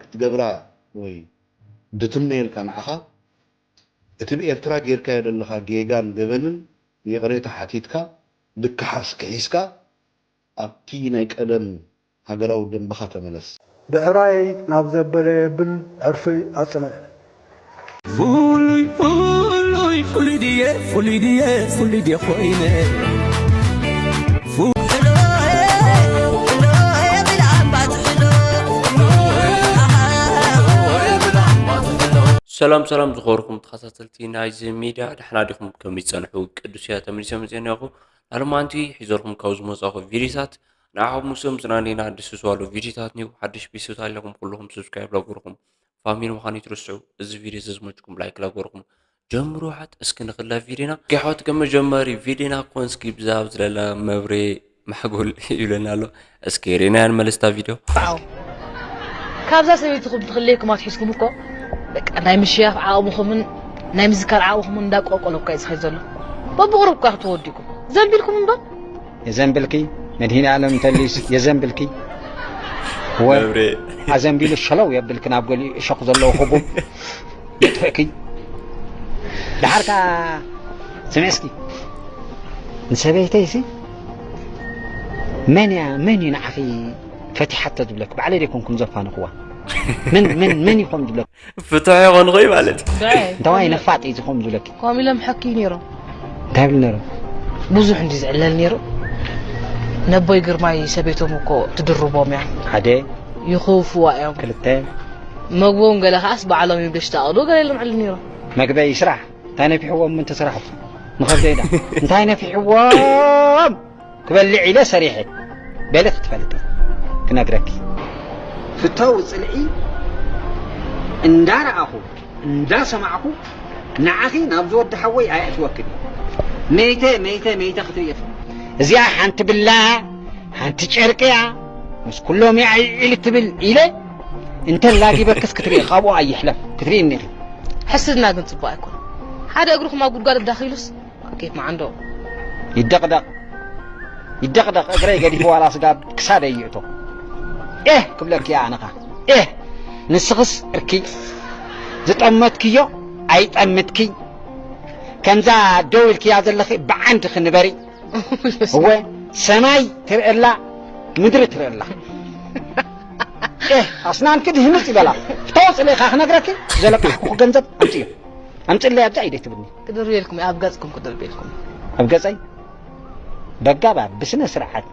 ክትገብራ ወይ ድትምነየልካ ንዓኻ፣ እቲ ብኤርትራ ጌርካዮ ዘለኻ ጌጋን ገበንን ይቕሬታ ሓቲትካ፣ ብክሓስ ክሒስካ፣ ኣብቲ ናይ ቀደም ሃገራዊ ደንብኻ ተመለስ። ብዕራይ ናብ ዘበለ የብል ዕርፊ ኣጽንዕ። ፍሉይ ፍሉይ ፍሉይ ድየ ፍሉይ ድየ ፍሉይ ድየ ኮይነ ሰላም ሰላም ዝኸበርኩም ተኸታተልቲ ናይዚ ሚድያ፣ ደሕና ዲኹም? ከመይ ጸንሑ? ቅዱስ እያ ተመሊሰ መጽኤ ኣለኹ። ሎማዓንቲ ሒዘልኩም ካብ ዝመጻኹ ቪዲዮታት ንዓኹም ምስ ምጽናኒና ድስስዋሉ ቪዲዮታት ኒው ሓድሽ ቢስት ኣለኹም ኩልኹም ሰብስክራይብ ላገርኩም ፋሚሊ ምዃን ይትርስዑ። እዚ ቪዲዮ እዚ ዝመችኩም ላይክ ላገርኩም ጀምሩ። ሓት እስኪ ንኽላ ቪዲዮና ጌሖት ከም መጀመሪ ቪዲዮና ኮንስኪ ብዛብ ዝለላ መብሬ ማሕጎል ይብለና ኣሎ። እስኪ ሬና ያንመለስታ ቪዲዮ። ዓው። ካብዛ ሰበይትኹም ትኽልየኩም ኣትሒዝኩም እኮ በቃ ናይ ምሽያፍ ዓቕምኹምን ናይ ምዝካር ዓቕምኹምን እንዳቆልቆለ እኮ እዩ ዝኸይድ ዘሎ። በብቕሩብ እኳ ክትወዲኩም ዘንቢልኩም እምበር። የዘንብልኪ መድሂን ዓለም እንተልዩስ የዘንብልኪ ወ መብሬ። ኣዘንቢሉ ሸለው የብልኪ ናብ ገሊኡ እሾኽ ዘለዎ ክቡብ የጥፍእኪ። ደሓርካ ስምዕስኪ ንሰበይተይሲ መን እያ መን እዩ ንዓኺ ፈቲሓቶ ዝብለኪ? ባዕለይ ደይኮንኩም ዘፋንኽዋ። መን መን መን ይኾን ዝብለኪ? ፍትሑ ይኾን ኾይ ማለት እዩ። እንተዋይ ነፋጥ እዩ ዝኾም ዝብለኪ? ከምኡ ኢሎም ሕኪ ነይሮም። እንታይ ይብሉ ነይሮም? ብዙሕ እንዲ ዝዕለል ነይሩ። ነቦይ ግርማይ ሰበይቶም እኮ ትድርቦም እያ። ሓደ ይኽውፍዋ እዮም። ክልተ መግቦም ገለ ከዓስ ባዕሎም እዮም ደሽታቕሉ ገለ ኢሎም ዕሉ ነይሮም። መግበይ ስራሕ እንታይ ነፊሕዎም ምን ተስራሑ ንኸብደይዳ እንታይ ነፊሕዎም ክበልዕ ኢለ ሰሪሐ በለት ትፈልጢ ክነግረኪ። ፍታዊ ጽልኢ እንዳረኣኹ እንዳሰማዕኩ ንዓኺ ናብ ዝወዲ ሓወይ ኣየእትወክን። መይተ መይተ መይተ ክትርኢ ኢኺ። እዚኣ ሓንቲ ብላ ሓንቲ ጨርቂ እያ ምስ ኩሎም እያ ዕልዕል ትብል ኢለ እንተ ላጊበክስ ክትርኢ ካብኡ ኣይሕለፍ ክትርኢ እኒኺ። ሕስድና ግን ጽቡቕ ኣይኮነን። ሓደ እግርኹም ኣብ ጉድጓድ እዳኺሉስ ኬፍ መዓንዶ። ይደቕደቕ ይደቕደቕ እግረይ ገዲፉ ዋላ ስጋብ ክሳደይ ይእቶ። ኤህ ክብለኪ ኣነኻ ኤህ ንስኽስ እርኪ ዝጠመትክዮ ኣይጠምትኪ ከምዛ ደው ኢልክያ ዘለኺ ብዓንድኺ ንበሪ። እወ ሰማይ ትርእላ ምድሪ ትርእላ። ኤህ ኣስናንኪ ድህምፅ ይበላ። ተወፅእ ኢኻ ክነግረኪ ዘለቃሕኩ ገንዘብ ኣምፅዮ ኣምፅለይ ኣብዛ ኢደይ ትብልኒ። ክድርብየልኩም እየ፣ ኣብ ገጽኩም ክድርብየልኩም እየ። ኣብ ገጸይ በጋባ ብስነ ስርዓት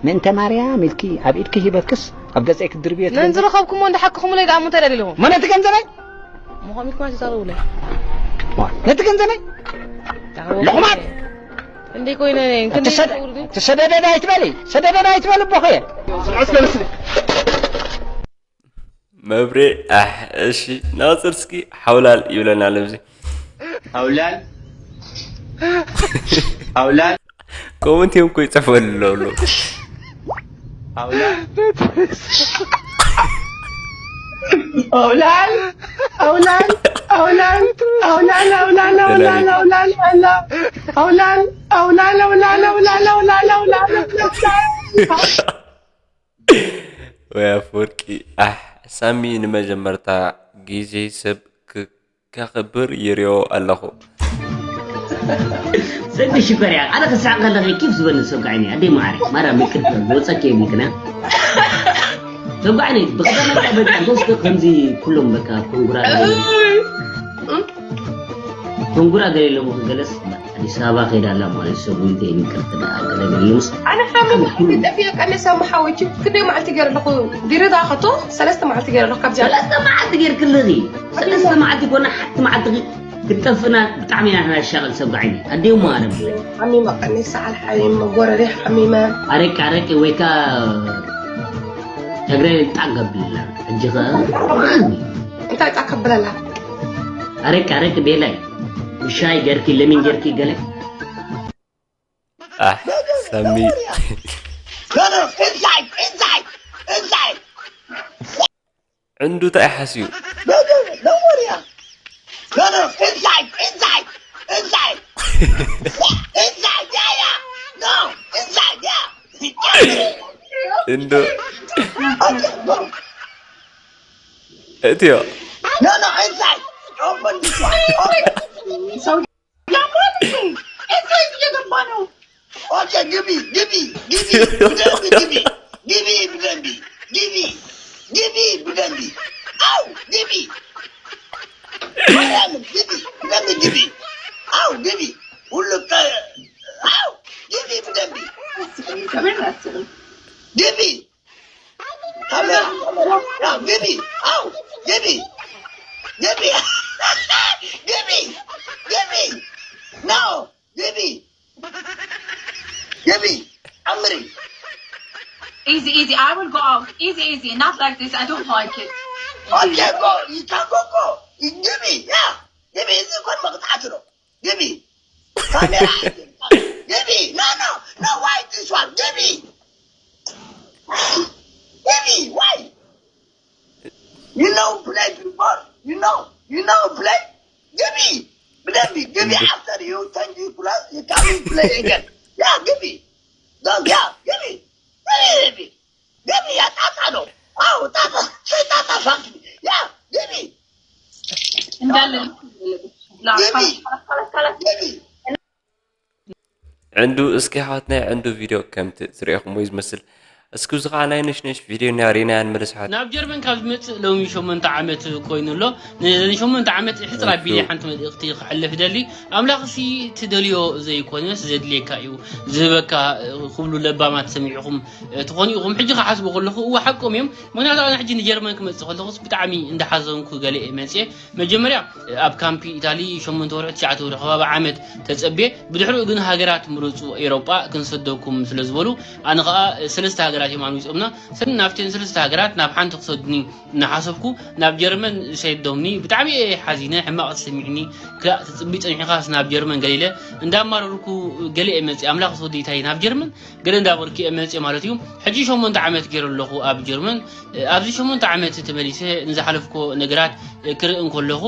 ምእንተ ማርያም ኢልኪ ኣብ ኢድኪ ሂበክስ ኣብ ገጸይ ክትድርብዮ ትብልኒ። ነንዝረኸብኩሞ እንዳሓከኹምለይ ደኣ እሞ እንታይ ደሊኹም? እሞ ነቲ ገንዘበይ? ምኾም ኢልኩም ኣይትዛረቡለይ። ዋ፣ ነቲ ገንዘበይ? ዳዕዋ ለኹማት! እንዴ ኮይነ እኔ እንክንዴ ትሰደ-፣ ይውርዱ? ትሰደደድ ኣይትበሊ፣ ሰደደድ ኣይትበሊ ኣቦኸየ። መብሬ ኣሕ እሺ ናጽር እስኪ ሓውላል ይብለና ለብዚ። ሓውላል ሓውላል ኮመንት እዮም እኮ ይጽፈሉ ኣሎ። ሓውላል ሓውላል ሓውላል ሓውላል ሓውላል ሓውላል ሓውላል ሓውላል ሓውላል ሓውላል ሓውላል ሓውላል ሓውላል ሓውላል ወይ ኣፈወርቂ ኣሕ ሳሚ ንመጀመርታ ግዜ ሰብ ክ- ከኽብር ይሪኦ ኣለኹ። ሰዲ ሽኮር እያ ኣነ ክስሓቅ ከለኺ ኪፍ ዝበኒ ሰብጋዕኒ ኣደይ ማዓረ ማራ ምቅድ ዝወፀኪ የብልክና ሰብጋዕኒ ብክተመጣ በቃ ደስ ከምዚ ኩሎም በቃ ኮንጉራ ኮንጉራ ገለ ኢሎሞ ክገለስ ኣዲስ ኣበባ ከይዳ ኣላ ማለት ሰጉሪተ ይንቅርት ደኣ ገለ ገለ ምስ ኣነ ሓሚመ ክጠፍእ ቀኒሰ መሓወይኪ ክንደይ መዓልቲ ገይረ ኣለኹ ዲሪዳ ከቶ ሰለስተ መዓልቲ ገይረ ኣለኹ ካብዚኣ ሰለስተ መዓልቲ ገይርክልኺ ሰለስተ መዓልቲ ኮና ሓንቲ መዓልቲ ክትጠፍእና ብጣዕሚ ኢና ንሻቐል ሰብ ጋዓይኒ ኣዲኡ ማረም ሓሚመ ቀኒሰ ዓል ሓሚመ ጎረሬ ሓሚመ ኣረቂ ኣረቂ ወይ ከ ተግረ ጣቅ ገብልና ሕጂ ከ እንታይ ጣቅ ከብለላ ኣረቂ ኣረቂ ቤላይ ሻይ ገርኪ ለሚን ገርኪ ገለ ኣሕ ሳሚ ዕንዱ እንታይ ሓስዩ እንዶ እትዮ No, no, inside. Open this one. Open. So, ያማሉ እዛ እየገባ ነው። Okay, ግቢ ግቢ ግቢ ብደንቢ ግቢ ግቢ ብደንቢ ግቢ ግቢ ብደንቢ አው ግቢ ማርያምን ግቢ ብደንቢ ግቢ አው ግቢ ሁሉ አው ግቢ ብደንቢ ግቢ ካሜራ ካሜራ ግቢ አው ግቢ ግቢ ግቢ ግቢ no ግቢ ግቢ አምሪ Easy, easy. I will go out. Easy, easy. Not like this. I don't like it. Okay, go. You can go, go. ግቢ ያ ግቢ እዚ እኮ መቅጣዕት ነው። ግቢ ካሜራ ግቢ no no no why this one ግቢ ግቢ why you know play before you know you know play ግቢ ብደንቢ ግቢ after you twenty plus you come play again yeah ግቢ don't yeah ግቢ ግቢ ግቢ ያ ጣጣ ነው አዎ ጣጣ ጣጣ ፋክ ያ ግቢ እንዳለ ግቢ ግቢ ዕንዱ እስኪ ሓወትና ዕንዱ ቪድዮ ከምቲ ዝሪእኹምዎ እዩ ዝመስል። እስኪ እዚ ከዓ ናይ ነሽነሽ ቪድዮ ኢና ሪእናያ ንመለስ ሓወት። ናብ ጀርመን ካብ ዝመፅእ ሎሚ ሸሞንተ ዓመት ኮይኑ ኣሎ። ነዘን ሸሞንተ ዓመት ሕፅር ኣቢለ ሓንቲ መልእኽቲ ክሕልፍ ደሊ። ኣምላኽ ሲ ትደልዮ ዘይኮነስ ዘድልየካ እዩ ዝህበካ ክብሉ ለባማት ሰሚዕኹም ትኾኑ ኢኹም። ሕጂ ክሓስቦ ከለኹ እወ ሓቆም እዮም። ምክንያቱ ኣነ ሕጂ ንጀርመን ክመፅእ ከለኹስ ብጣዕሚ እንዳሓዘንኩ ገለ እየ መፅየ። መጀመርያ ኣብ ካምፒ ኢታሊ ሸሞንተ ወርሒ ትሽዓተ ወርሒ ከባቢ ዓመት ተፀብየ። ብድሕሪኡ ግን ሃገራት ምረፁ ኤውሮጳ ክንሰደኩም ስለ ዝበሉ ኣነ ከዓ ሰለስተ ሃገራት እዮም ኣንዊፆምና። ስን ናብተን ሰለስተ ሃገራት ናብ ሓንቲ ክሰዱኒ እናሓሰብኩ ናብ ጀርመን ሰዶምኒ። ብጣዕሚ እየ ሓዚነ፣ ሕማቕ ተሰሚዕኒ። ክላእ ትፅቢ ፀኒሕካስ ናብ ጀርመን ገለ ኢለ እንዳማረርኩ ገለ እየ መፅየ። ኣምላኽ ዝወደይታይ ናብ ጀርመን ገለ እንዳበልኩ እየ መፅየ ማለት እዩ። ሕጂ ሸሞንተ ዓመት ገይረ ኣለኹ ኣብ ጀርመን። ኣብዚ ሸሞንተ ዓመት ተመሊሰ ንዝሓለፍኮ ነገራት ክርኢ እንከለኹ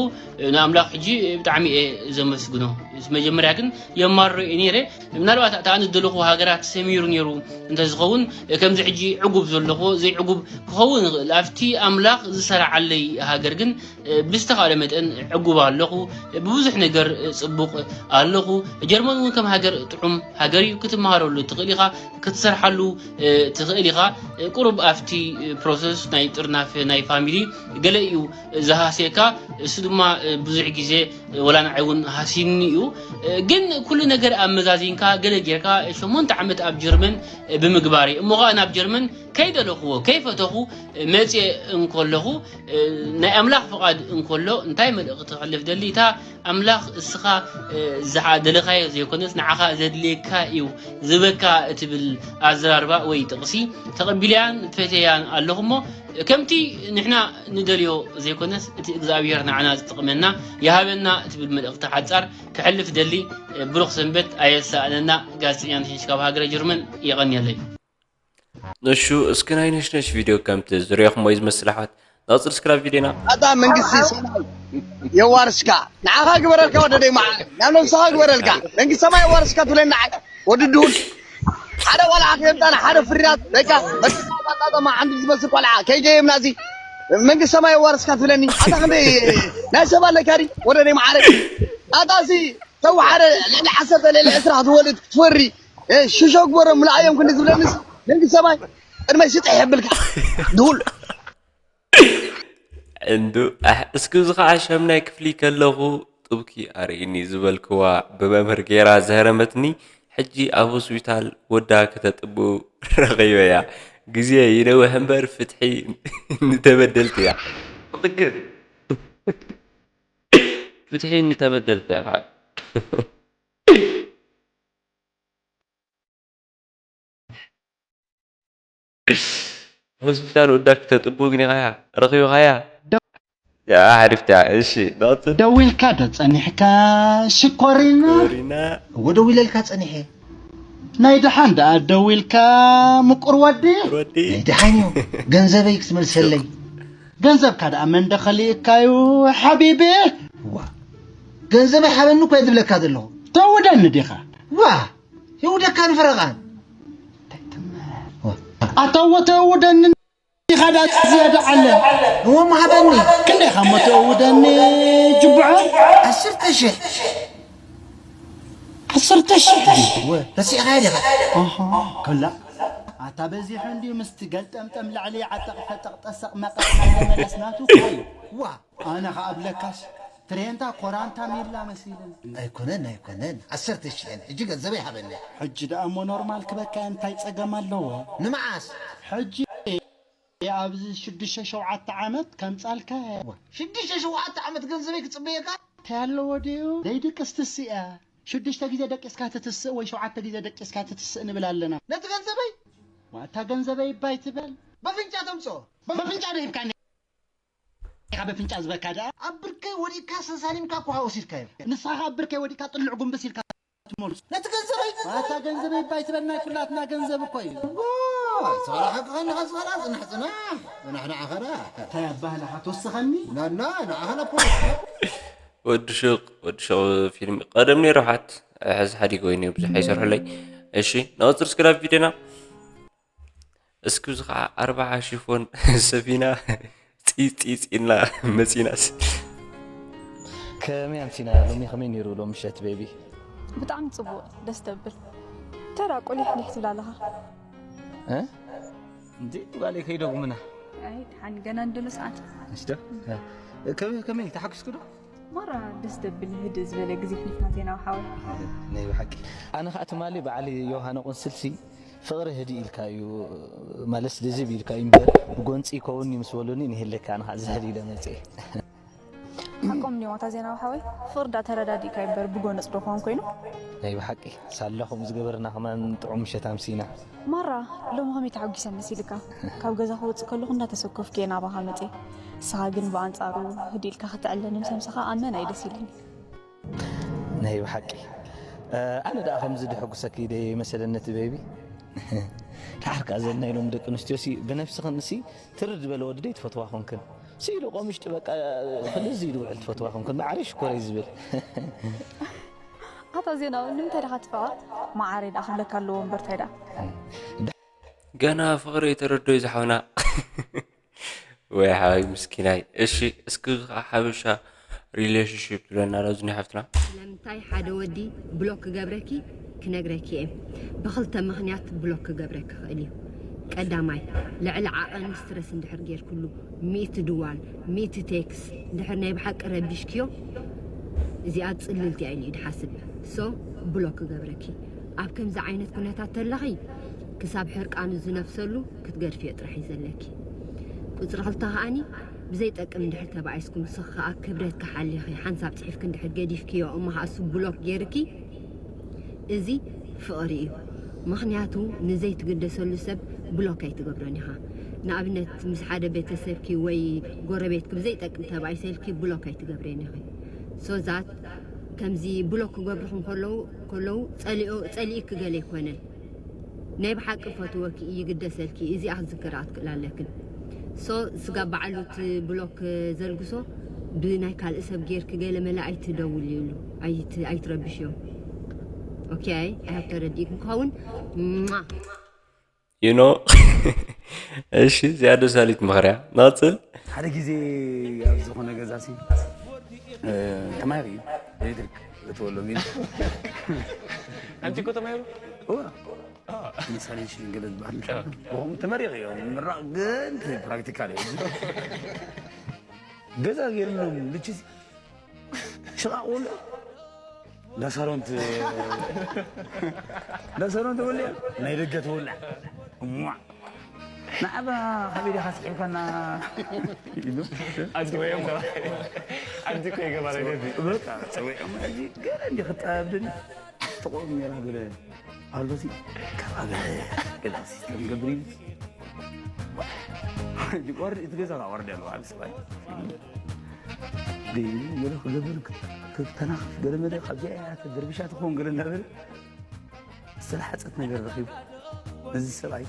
ንኣምላኽ ሕጂ ብጣዕሚ እየ ዘመስግኖ። መጀመርያ ግን የማርሮ እየ ነይረ። ምናልባት እታ ኣነ ዝደለኹ ሃገራት ሰሚሩ ነይሩ እንተዝኸውን ከምዚ ሕጂ ዕጉብ ዘለኹ ዘይዕጉብ ክኸውን ይኽእል። ኣብቲ ኣምላኽ ዝሰራዓለይ ሃገር ግን ብዝተኻእለ መጠን ዕጉብ ኣለኹ። ብብዙሕ ነገር ፅቡቕ ኣለኹ። ጀርመን እውን ከም ሃገር ጥዑም ሃገር እዩ። ክትመሃረሉ ትኽእል ኢኻ፣ ክትሰርሓሉ ትኽእል ኢኻ። ቁሩብ ኣብቲ ፕሮሰስ ናይ ጥርናፈ ናይ ፋሚሊ ገለ እዩ ዝሃስየካ። እሱ ድማ ብዙሕ ግዜ ወላ ንዓይ እውን ሃሲኒ እዩ። ግን ኩሉ ነገር ኣመዛዚንካ ገለ ጌርካ ሸሞንተ ዓመት ኣብ ጀርመን ብምግባረይ እሞ ኸዓ ናብ ጀርመን ከይደለኽዎ ከይፈተኹ መፅየ እንከለኹ ናይ ኣምላኽ ፍቓድ እንከሎ እንታይ መልእኽቲ ክሕልፍ ደሊ እታ ኣምላኽ እስኻ ዝሓ ደለኻዮ ዘይኮነስ ንዓኻ ዘድልየካ እዩ ዝበካ እትብል ኣዘራርባ ወይ ጥቕሲ ተቐቢለያን ፈተያን ኣለኹ እሞ ከምቲ ንሕና ንደልዮ ዘይኮነስ እቲ እግዚኣብሔር ንዓና ዝጠቕመና ይሃበና እትብል መልእኽቲ ሓጻር ክሕልፍ ደሊ። ብሩኽ ሰንበት ኣየሳእነና። ጋዜጠኛ ነሽነሽ ካብ ሃገረ ጀርመን የቐንየለይ። እሹ እስኪ ናይ ነሽነሽ ቪድዮ ከምቲ ዝሪኦኹም ወይ ዝመስል ኣሕዋት ናቕፅል ስክራብ ቪድዮና ኣታ መንግስቲ ሰማይ የዋርስካ ንዓኻ ግበረልካ ወደደይ መዓረ ናብ ነብስኻ ግበረልካ መንግስቲ ሰማይ የዋርስካ ትብለኒ ንዓይ ወዲ ድሁል ሓደ ቆልዓ ከየምፃና ሓደ ፍርያት በቃ መጣጣማ ዓንዲ ዝመስል ቆልዓ ከይገየምና እዚ መንግስቲ ሰማይ የዋርስካ ትብለኒ ኣታ ክንደይ ናይ ሰብ ኣለካ ዲ ወደደይ መዓረ ኣታ እዚ ተው ሓደ ልዕሊ ዓሰርተ ልዕሊ ዕስራ ክትወልድ ክትፈሪ ሽሾ ግበሮም ምልኣዮም ክንዲ ዝብለንስ መንግስቲ ሰማይ ቅድመይ ስጥሕ የብልካ ድሁል እንዱ ኣሕ እስኪ እዚ ከዓ ሸምናይ ክፍሊ ከለኹ ጥብኪ ኣርእኒ ዝበልክዋ ብመምህር ገይራ ዘህረመትኒ ሕጂ ኣብ ሆስፒታል ወዳ ከተጥቡ ረኺበያ ግዜ ይነውሕ እምበር ፍትሒ ንተበደልቲ እያ ትክክል ፍትሒ ንተበደልቲ እያ ሆስፒታል ወዳ ክተጥቡ ግኒኻያ ረኺብኻያ ሓሪፍታ እሺ ናቱ ደዊልካ ዶ ጸኒሕካ ሽኮሪና ሪና እዎ ደዊለልካ ጸኒሐ ናይ ደሓን ደኣ ደዊልካ ምቁር ወዲ ወዲ ናይ ደሓን እዩ ገንዘበይ ክትመልሰለይ ገንዘብካ ደኣ መን ደኸሊእካዩ ሓቢቢ ዋ ገንዘበይ ሓበኒ እኮ ዝብለካ ዘለኹ ተውደኒ ዲኻ ዋ ይውደካ ንፍረቓ ኣታዎ ተውደኒ ካዳ ዝያዳ ኣለ። እሞ መሃበኒ። ክንደይ ካብ መቶ እውደኒ ጅብዖ? ዓሰርተ ሽሕ። ዓሰርተ ሽሕ ድዩ? ወ፣ ረሲዕኻዮ ዲኻ? ኣሃ፣ ከላ። ኣታ በዚሑ እንድዩ ምስቲ ገልጠምጠም ላዕሊ ዓጠቕ ፈጠቕ ጠሰቕ መቐቕ መለስ ናቱ እኮ እዩ። ዋ። ኣነ ኸኣ እብለካስ ትሬንታ ኮራንታ ሚላ መሲልን። ኣይኮነን፣ ኣይኮነን። ዓሰርተ ሽሕ እየን። ሕጂ ገንዘበይ ሃበኒ። ሕጂ ደኣ እሞ ኖርማል ክበካ እንታይ ጸገም ኣለዎ? ንመዓስ? ሕጂ ኣብዚ ሽዱሽተ ሸውዓተ ዓመት ከምጻልካ። ዋ፣ ሽዱሽተ ሸውዓተ ዓመት ገንዘበይ ክጽበየካ? እንታይ ኣለዎ ድዩ? ዘይድቅስ ትስእ እያ። ሽዱሽተ ግዜ ደቂስካ ትትስእ ወይ ሸውዓተ ግዜ ደቂስካ ትትስእ ንብል ኣለና። ነቲ ገንዘበይ? ዋታ ገንዘበይ እባ ኣይትበል። በፍንጫ ተምጽኦ። በፍንጫ ዶ ሂብካኒ? ኢኻ በፍንጫ ዝበካ ደኣ? ኣብ ብርከይ ወዲቅካ ሰሳሊምካ እኮ ወሲድካዮ። ንስኻ ኣብ ብርከይ ወዲቅካ ጥልዕ ጉንብስ ኢልካ ትመልሱ። ነቲ ገንዘበይ? ዋታ ገንዘበይ እባ ኣይትበል፣ ናይ ኩላትና ገንዘብ እኮ እዩ። ዋ፣ ሰላሕ ከኸንኻ ሰላሕ ጽናሕ ጽናሕ። ጽናሕ ንዓኸ ደኣ። እንታይ ኣባህላኻ ትወስኸኒ? ናና ንዓኸ ናብ ፖሊስ። ወዲ ሹቕ፣ ወዲ ሹቕ ፊልም ቀደም ነይሩ ሓት፣ ሕዚ ሓዲግ ወይ ብዙሕ ኣይሰርሕለይ። እሺ፣ ንቐጽል እስኪ ናብ ቪድዮና። እስኪ እዚ ኸዓ ኣርብዓ ሽፎን ሰፊና ፂፅ ፂፅ ኢልና መፂናስ። ከመይ ኣምሲና ሎሚ? ከመይ ነይሩ ሎሚ ምሸት ቤቢ? ብጣዕሚ ጽቡቕ፣ ደስ ተብል። ተራ ቁሊሕ ሊሕ ትብል ኣለኻ። እ? እንዴ ጓለይ ከይደጉምና። ኣይ፣ ደሓን ገና እንደሎ ሰዓት። እሺ ዶ? ከመይ፣ ከመይ ተሓጉስኩ ዶ? ማራ ደስ ደብል ህድእ ዝበለ ግዜ ሕሊፍና ዜናዊ ሓወይ። ናይ ብሓቂ። ኣነ ኸኣ ትማሊ በዓል ዮሃና ቁንስልሲ ፍቕሪ ህድእ ኢልካ እዩ፣ ማለት ልዝብ ኢልካ እዩ እምበር ብጎንፂ ይከውን እዩ ምስ በሉኒ ንሄለካ ኣነ ኸኣ ዝሕል ኢለ መፅኤ። ሓቆም ድዮም ኣታ ዜናዊ ሓወይ? ፍቕሪ ዳ ተረዳዲእካ እዩ እምበር ብጎነጽ ዶ ክኸውን ኮይኑ? ናይ ብሓቂ ሳላ ከምኡ ዝገበርና ከማን ጥዑም ምሸት ኣምሲና። ማራ ሎሚ ከመይ ተሓጒሰ መሲልካ? ካብ ገዛ ክወጽእ ከለኹ እንዳተሰከፍኩ እየ ናባኻ መጽየ። ንስኻ ግን ብኣንጻሩ ህድእ ኢልካ ክትዕለኒ ምስ ኣምሰኻ ኣመና እዩ ደስ ኢሉኒ። ናይ ብሓቂ። እ፣ ኣነ ደኣ ከምዚ ድሕጉሰኪ ደይ መሰለኒ እቲ ቤቢ። ደሓር ከኣ ዘና ኢሎም ደቂ ኣንስትዮሲ ብነብስኽንሲ ትርር ዝበለ ወዲ ደይ ትፈትዋ ኮንክን። ስኢሉ ቆምሽጢ በቃ ፍልዝ ኢሉ ውዕል ትፈትዋ ኮንክን። ማዕረይ ሽኮረይ ዝብል። ኣታ ዜናዊ ንምንታይ ደኻ ትፈቕር? መዓረይ ደኣ ክብለካ ኣለዎ እምበር እንታይ ደኣ? ገና ፍቕሪ ኣይተረድኦይ ዝሓውና። ወይ ሓወይ ምስኪናይ። እሺ፣ እስኪ እዚ ኸዓ ሓበሻ ሪሌሽንሺፕ ትብለና ዶ፣ እዚ ናይ ሓፍትና? ስለምንታይ ሓደ ወዲ ብሎክ ክገብረኪ ክነግረኪ እየ። ብኽልተ ምኽንያት ብሎክ ክገብረኪ ይኽእል እዩ። ቀዳማይ፣ ልዕሊ ዓቐን ስትረስ እንድሕር ጌርክሉ፣ ሚእቲ ድዋል፣ ሚእቲ ቴክስ እንድሕር ናይ ብሓቂ ረቢሽክዮ፣ እዚኣ ጽልልቲ እያ ኢሉ እዩ ድሓስብ። ሶ፣ ብሎክ ክገብረኪ። ኣብ ከምዚ ዓይነት ኩነታት ተለኺ፣ ክሳብ ሕርቃኑ ዝነፍሰሉ ክትገድፍዮ ጥራሕ እዩ ዘለኪ። ቁጽሪ ክልተ ከኣኒ፣ ብዘይጠቅም እንድሕር ተባኢስኩም፣ ንስኺ ከኣ ክብረትኪ ሓሊኺ፣ ሓንሳብ ጽሒፍኪ እንድሕር ገዲፍክዮ፣ እሞ ከኣ እሱ ብሎክ ጌርኪ፣ እዚ ፍቕሪ እዩ። ምኽንያቱ፣ ንዘይትግደሰሉ ሰብ ብሎክ ኣይትገብሮን ኢኻ። ንኣብነት፣ ምስ ሓደ ቤተሰብኪ ወይ ጎረቤትኪ ብዘይጠቅም ተባኢሰልኪ ብሎክ ኣይትገብርዮን ኢኺ። So that ከምዚ ብሎክ ክገብርኹም ከለዉ፣ ከለዉ ጸሊኦ-፣ ጸሊእኪ ገለ ኣይኮነን። ናይ ብሓቂ ፈትወኪ እዩ፣ ይግደሰልኪ፣ እዚኣ ክትዝክራ ክትክእላ ኣለክን። So ስጋብ በዓሉ እቲ ብሎክ ዘልግሶ ብናይ ካልእ ሰብ ጌርኪ ገለ መለ ኣይትደውልሉ፣ ኣይት-፣ ኣይትረብሽዮ። ኦኬ፣ I hope ተረዲእኩም ክኸውን። ሟ። You know? እሺ፣ እዚኣ ደስ ኣሊት ምኽርያ። ንቐጽል። ሓደ ግዜ ኣብ ዝኾነ ገዛ ሲ፣ እ፣ ተማሂሩ እዩ፣ ኤሌክትሪክ እትወሎም ኢሉ። ኣንቲ እኮ ተማሂሩ? እዋ። ኢንስታሌሽን ገለ ዝበሃል። ብኸምኡ ተመሪቑ እዩ፣ ምራቕ ግን ፕራክቲካል እዩ። ገዛ ገይርሎም ልችሲ ሽቓቕ ወልዑ። እንዳ ሳሎን ት-፣ እንዳ ሳሎን ትወልዕ፣ ናይ ደገ ትወልዕ። እሟዕ። ንዓባ ካበይ ዲኻ ስሒብካና? ኢሉ። ኣንቲ ወይ እሞ። ኣንቲ እኮ ይገባረ ነዚ። በቃ፣ ጸዊዖም ሕጂ ገለ እንዲ ክጣብድን ትቆም ነይራ ገለ። ኣሎሲ፣ ካብ ኣገ-፣ ገለ ሲስተም ገብር ኢሉ። ሕጂ ቆር-፣ እቲ ገዛ ወርደ ኣለዋ፣ ሰብኣይ። ደይ ገለ ክገብር ክ-፣ ክተናኽፍ ገለ መለ ካብዚኣ እያ ተደርቢሻ ትኸውን ገለ እንዳበለ ዝተላሕጸት ነገር ረኺቡ ነዚ ሰብኣይ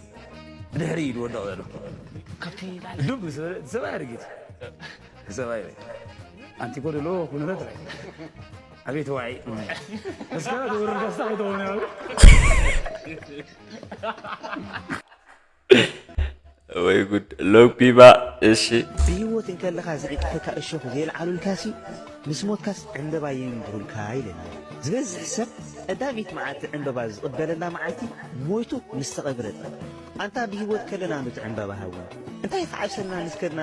ብድሕሪ ኢሉ ወደቕ ዘሎ። ካብቲ ዱብ ምስ በለ፣ እቲ ሰብኣይ ኣረጊት። እቲ ሰብኣይ ኣንቲ እኮ ደሎ ኩነታት ራይ። ኣቤት ዋዒ። እስከ ትውርድ ደስታ ከይትኾነ ያሉ። ወይ ጉድ። ሎፒባ። እሺ። ብህይወት እንከለኻ ዝዕጥፈካ እሾኽ ዘየልዓሉልካሲ፣ ምስ ሞትካስ ዕምበባ የንብሩልካ ኢለና። ዝበዝሕ ሰብ ቀዳሚት መዓልቲ ዕምበባ ዝቕበለላ መዓልቲ ሞይቱ ምስ ተቐብረ ጥራይ። ኣንታ ብህይወት ከለና ዶ እቲ ዕምበባ ሃወን? እንታይ ክዓብሰልና ምስ ከድና፣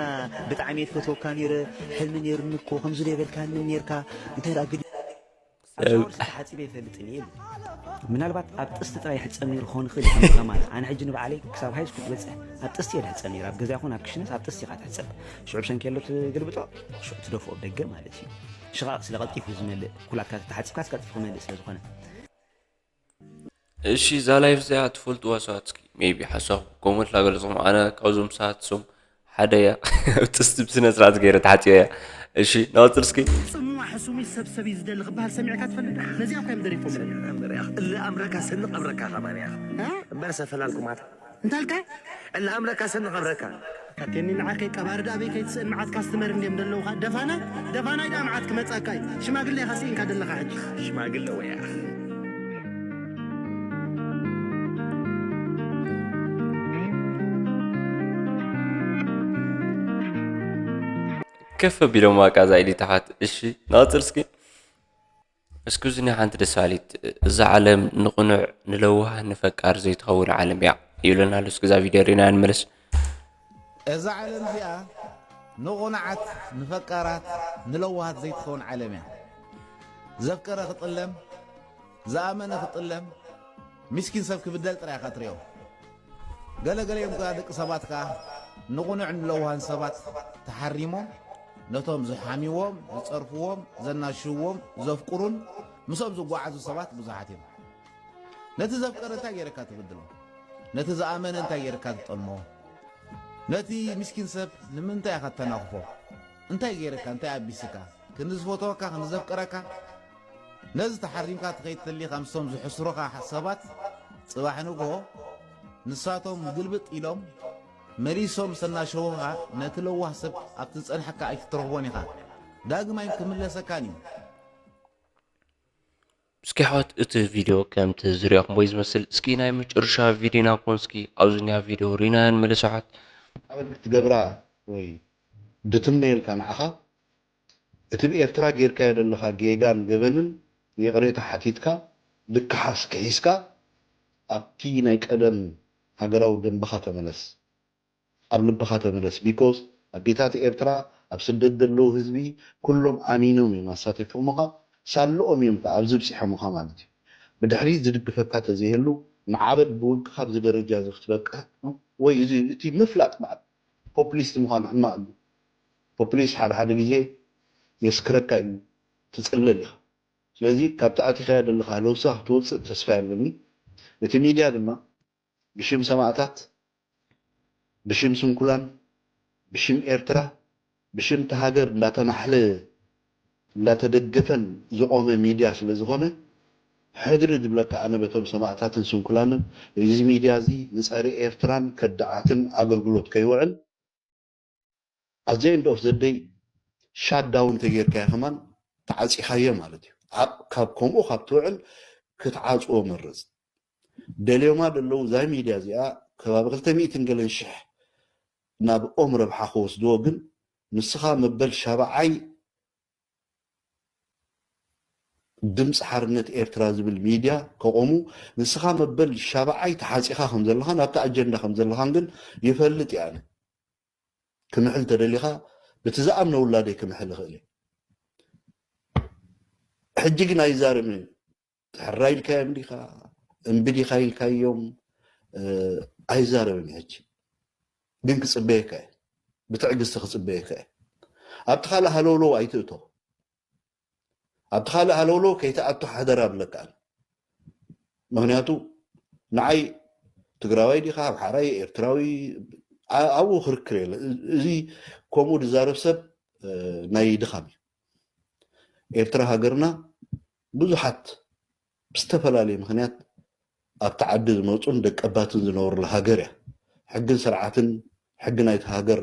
ብጣዕሚ እየ ትፈትወካ ነይረ፣ ሕልሚ ነይሩኒ እኮ፣ ከምዚ ዶ የበልካኒ ነይርካ፣ እንታይ ደኣ ግዲ። ኣብ ሻወር ተሓጺበ ይፈልጥን እየ ኢሉ። ምናልባት ኣብ ጥስቲ ጥራይ ይሕጸብ ነይሩ ክኸውን ይኽእል እዩ፣ ከም ከማል። ኣነ ሕጂ ንባዕለይ ክሳብ ሃይ ስኩል ክበጽሕ ኣብ ጥስቲ እየ ዝሕጸብ ነይሩ። ኣብ ገዛ ይኹን ኣብ ክሽነስ ኣብ ጥስቲ ኢኻ ትሕጸብ። ሽዑ ብሰንኪ የሎ ትግልብጦ፣ ሽዑ ትደፍኦ ብደገ ማለት እዩ። ሽቓቕ ስለ ቀልጢፉ ዝመልእ፣ ኩላትካ ተተሓጺብካስ ቀልጢፉ ክመልእ ስለ ዝኾነ። እሺ፣ እዛ ላይፍ እዚኣ ትፈልጥዋ ሰባት እስኪ ሜቢ ሓሳብ ኮመንት ላገለጽኹም። ኣነ ካብዞም ሰባት እሶም ሓደ እያ። ኣብ ጥስቲ ብስነ ስርዓት ገይረ ተሓጺበ እያ። እሺ፣ ንቐጽል እስኪ። ጽሙዋ ሕሱሚ ሰብ ሰብ እዩ ዝደሊ ክበሃል ሰሚዕካ ትፈልጥ? ነዚኣ እኮ እዮም ደሪፎም። እለ ኣምረካ ሰንቕ ኣብረካ ከማን እያ። እ? እምበር ሰፈላልኩም ኣታ። እንታልካ? እለ ኣምረካ ሰንቕ ኣብረካ። ካቴኒ ንዓኸይ ቀባሪ ደኣ በይ ከይትስእን መዓት ካስትመር እንድዮም ዘለውኻ። ደፋናይ፣ ደፋናይ ደኣ መዓት ክመጻካ እዩ። ሽማግለ ኢኻ ስኢንካ ዘለኻ ሕጂ። ሽማግለ ወያ። ከፍ ኣቢሎም ዋቃ እዛ ኢሊት ኣሕዋት። እሺ፣ ንቐጽል እስኪ። እስኪ እዚኒ ሓንቲ ደስ በሃሊት፣ እዛ ዓለም ንቕኑዕ፣ ንለዋህ፣ ንፈቃር ዘይትኸውን ዓለም እያ ይብለና ኣሎ። እስኪ እዛ ቪድዮ ርኢና ንመለስ። እዛ ዓለም እዚኣ ንቕኑዓት፣ ንፈቃራት፣ ንለዋሃት ዘይትኸውን ዓለም እያ። ዘፍቀረ ክጥለም፣ ዝኣመነ ክጥለም፣ ሚስኪን ሰብ ክብደል ጥራይ ኢኻ ትሪኦ። ገለ ገለ እዮም ከኣ ደቂ ሰባት ከኣ ንቕኑዕ ንለዋሃን ሰባት ተሓሪሞም፣ ነቶም ዝሓምይዎም፣ ዝጸርፍዎም፣ ዘናሽውዎም፣ ዘፍቅሩን ምስኦም ዝጓዓዙ ሰባት ብዙሓት እዮም። ነቲ ዘፍቀረ እንታይ ገይርካ ትብድሎ? ነቲ ዝኣመነ እንታይ ገይርካ ትጠልሞ? ነቲ ምስኪን ሰብ ንምንታይ ኢኻ እተናኽፎ? እንታይ ገይርካ? እንታይ ኣቢስካ? ክንዲ ዝፈትወካ፣ ክንዲ ዘፍቅረካ፣ ነዚ ተሓሪምካ ትኸይድ ተሊኻ ምስቶም ዝሕስሩኻ ሰባት፣ ጽባሕ ንግሆ ንሳቶም ግልብጥ ኢሎም መሊሶም ዝተናሸዉኻ፣ ነቲ ለዋህ ሰብ ኣብቲ ዝጸንሐካ ኣይትትረኽቦን ኢኻ። ዳግማይ ክምለሰካን እዩ። እስኪ ኣሕዋት፣ እቲ ቪድዮ ከምቲ ዝሪኦኹምዎ እዩ ዝመስል። እስኪ ናይ መጨረሻ ቪድዮና ክኾን፣ እስኪ ኣብዚ ኒኣ ቪድዮ ሪናያ ንመለስ ኣሕዋት። ኣበል ክትገብራ ወይ ድትምነየልካ ንዓኻ፣ እቲ ብኤርትራ ጌርካዮ ዘለኻ ጌጋን ገበንን ይቕሬታ ሓቲትካ፣ ልክኻ ኣስኪሒስካ፣ ኣብቲ ናይ ቀደም ሃገራዊ ደንብኻ ተመለስ። ኣብ ልብኻ ተመለስ። ቢኮዝ ኣዴታት ኤርትራ፣ ኣብ ስደት ዘለዉ ህዝቢ፣ ኩሎም ኣሚኖም እዮም ኣሳቲፎምኻ፣ ሳልኦም እዮም ከኣ ኣብዚ ኣብጺሖምኻ ማለት እዩ። ብድሕሪት ዝድግፈካ ተዘይህሉ፣ ማዕበል ብውልቅኻ ኣብዚ ደረጃ እዚ ክትበቅዕ፣ ወይ እዚ፣ እቲ ምፍላጥ በዓል ፖፕሊስት ምዃን ሕማቕ እዩ። ፖፕሊስት ሓደ ሓደ ግዜ የስክረካ እዩ፣ ትጽለል ኢኻ። ስለዚ ካብቲ ኣቲኻዮ ዘለኻ ለውሳ ክትወጽእ ተስፋ ኣለኒ። እቲ ሚድያ ድማ ብሽም ሰማእታት፣ ብሽም ስንኩላን፣ ብሽም ኤርትራ፣ ብሽም እታ ሃገር እንዳተማሕለ፣ እንዳተደገፈን ዝቖመ ሚድያ ስለ ዝኾነ፣ ሕድሪ ዝብለካ ኣነ በቶም ሰማእታትን ስንኩላንን፣ እዚ ሚድያ እዚ ንጸረ ኤርትራን ከዳዓትን ኣገልግሎት ከይውዕል፣ at the end of the day shut down ተጌርካዮ ከማን ተዓጺኻዮ ማለት እዩ። ኣብ፣ ካብ ከምኡ ካብ ትውዕል ክትዓጽዎ መርጽ። ደልዮማ ደለዉ እዛ ሚድያ እዚኣ ከባቢ ክልተ ሚእትን ገለን ሽሕ ናብ ኦም ረብሓ ክወስድዎ፣ ግን ንስኻ መበል ሻብዓይ ድምፂ ሓርነት ኤርትራ ዝብል ሚድያ ከቆሙ፣ ንስኻ መበል ሻብዓይ ተሓፂኻ ከም ዘለኻን ኣብቲ ኣጀንዳ ከም ዘለኻን ግን ይፈልጥ እየ ኣነ። ክምሕል ተደሊኻ፣ ብቲ ዝኣምነ ውላደይ ክምሕል እኽእል እየ። ሕጂ ግን ኣይዛረብን እየ። ሕራይ ኢልካዮም ዲኻ፣ እምቢ ዲኻ ኢልካዮም፣ እ፣ ኣይዛረብን እየ ሕጂ። ግን ክጽበየካ እየ። ብትዕግስቲ ክጽበየካ እየ። ኣብቲ ካልእ ሃለውለው ኣይትእቶ። ኣብቲ ካልእ ሃለውለው ከይትኣቱ ሓደራ እብለካ ኣነ። ምኽንያቱ ንዓይ ትግራዋይ ዲኻ፣ ኣምሓራይ፣ ኤርትራዊ፣ ኣ-፣ ኣብኡ ክርክር የለ። እ-፣ እዚ ከምኡ ዝዛረብ ሰብ፣ እ፣ ናይ ድኻም እዩ። ኤርትራ ሃገርና ብዙሓት ብዝተፈላለየ ምኽንያት ኣብቲ ዓዲ ዝመጹን ደቀባትን ዝነብሩላ ሃገር እያ። ሕግን ስርዓትን፣ ሕጊ ናይቲ ሃገር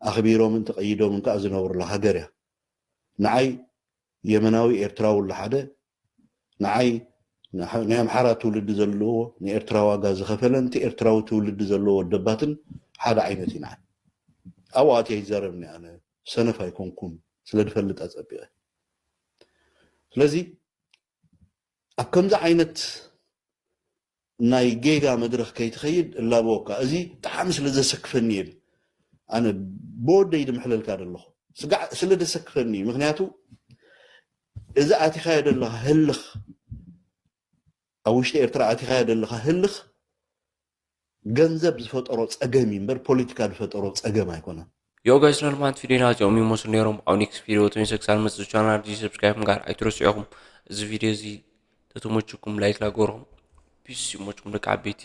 ኣኽቢሮምን ተቐይዶምን ከኣ ዝነብሩላ ሃገር እያ። ንዓይ የመናዊ ኤርትራዊ ኣሎ ሓደ፣ ንዓይ ንሓ-፣ ናይ ኣምሓራ ትውልዲ ዘለዎ፣ ንኤርትራ ዋጋ ዝኸፈለን እቲ ኤርትራዊ ትውልዲ ዘለዎ ወደባትን ሓደ ዓይነት ኢና። ኣብኡ ኣትየ ይዛረብኒ ኣነ ሰነፍ ኣይኮንኩን ስለ ዝፈልጥ ኣጸቢቐ። ስለዚ ኣብ ከምዚ ዓይነት ናይ ጌጋ መድረኽ ከይትኸይድ እላበወካ። እዚ ብጣዕሚ ስለ ዘሰክፈኒ እየ ኣነ ብወደይ ድምሕለልካ ዘለኹ። ስጋዕ ስለ ዘሰክፈኒ እዩ። ምክንያቱ እዚ ኣቲኻዮ ዘለኻ ህልኽ፣ ኣብ ውሽጢ ኤርትራ ኣቲኻዮ ዘለኻ ህልኽ ገንዘብ ዝፈጠሮ ጸገም እዩ እምበር ፖለቲካ ዝፈጠሮ ጸገም ኣይኮነን። ዮ ጋይስ፣ ንልማንት ቪዲዮና እዚኦም ይመስሉ ነይሮም። ኣብ ኔክስት ቪዲዮ ተመልሰ ክሳብ መጽእ ቻናል ዲጂ ሰብስክራይብ ምግባር ኣይትረስዑኹም። እዚ ቪዲዮ እዚ ተተመችኩም ላይክ ላገርኹም። ፒስ ይመችኩም ደቂ ዓበይቲ።